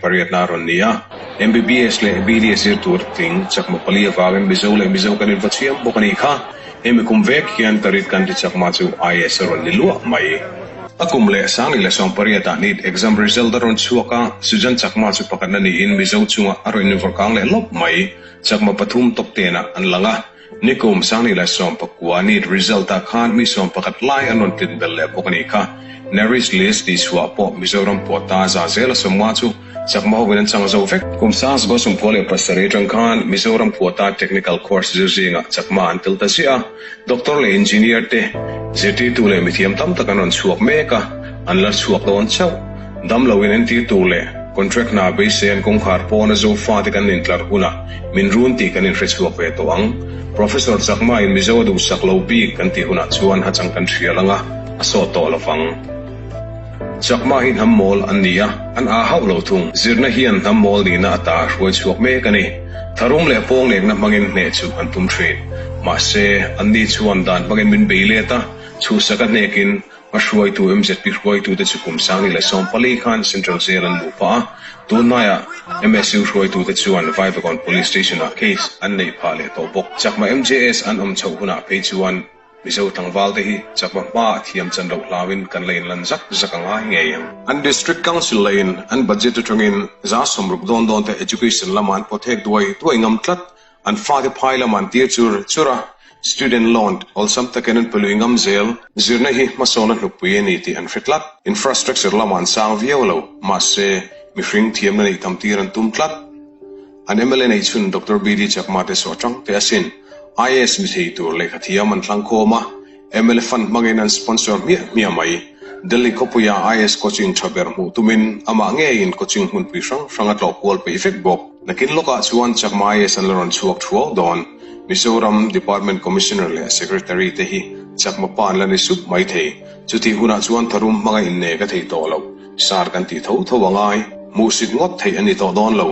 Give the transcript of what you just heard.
Pariatna a rawn ni a, MBBS leh BDS zir tur tling Chakma pali avangin Mizo leh Mizo kan inva chiam bawk a nih kha. Hemi kum vek hian Tarit Kanti Chakma chu IAS a rawn ni luah mai. A kum leh 2018 ah NEET exam result a rawn chhuak a, Sujan Chakma chu pakhatna niin Mizo chungah a rawn invawrkang leh lawp mai. Chakma pathum top ten ah an lang a, Nikum 2019 NEET result ah khan mi 11 lai an rawn tlin belh leh bawk a nih kha. Merit list tih chhuah pawh Mizoram quota za zel a 50 chu Chakma hovin an chang zo vek. Kum 1997 atang khan Mizoram quota technical course zir zingah Chakma an tel ta ziah a, doctor leh engineer te, zirtirtu leh mithiam tam tak an rawn chhuak mek a, an la chhuak dawn chauh. Dam loin entir tur leh contract hna beisei an kawngkhar pawna Zofate kan intlar hunah min run tih kan inhre chhuak ve tawh ang. Professor Chakma in Mizo a duhsak lo bik kan tih hunah chuan hachang kan hrial ang a, a sawt tawh lo vang. Chakma hi hnam mawl an ni a, an aa hauh lo thung. Zirna hian hnam mawl nihna ata a hruai chhuak mek a ni. Tharum leh pawnglekna hmangin hneh chu an tum thin. Mahse, anni chuan dan hmangin min bei let a, chhuhsak a hnekin A hruaitu MZP hruaitute chu kum 2014 khan Central Jail an luh pah a, tunhnaiah MSU hruaitute chuan Vaivakawn Police Station-ah case an neih phah leh tawh bawk. Chakma MJS an awm chhoh hunah phei chuan Mizo tlangvalte hi chakma hmaah thiam chan loh hlauin kan la inlan zak zak a ngai ngei ang. An District Council lahin an budget atangin 60% dawn dawn te education lamah an pawthek duai duai ngam tlat. An fate phai lam an tir chur chur a, student loan awlsam takin an pe lui ngam zel. Zirna hi hmasawna hnukpui a ni tih an hre tlat. Infrastructure lamah an sang viau lo, mahse, mihring thiamna neih tam tir an tum tlat. An mla neih chhun Doctor BD Chakma te saw atang teh asin. IAS mi thei tur lehkha thiam an thlang khawm a, mla fund hmangin an sponsor hmiah hmiah mai. Delhi khawpuia IAS coaching tha ber hmuh tumin amah ngeiin coaching hmunpui hrang hrang a tlawh kual peih vek bawk. Nakin lawkah chuan Chakma IAS an la rawn chhuak thuau dawn. Mizoram Department Commissioner leh Secretary te hi Chakma pa an la ni sup mai thei. Chutih hunah chuan tharum hmanga inne ka thei tawh lo. Sar kan tih tho tho a ngai. Hmuhsit ngawt theih a ni tawh dawn lo.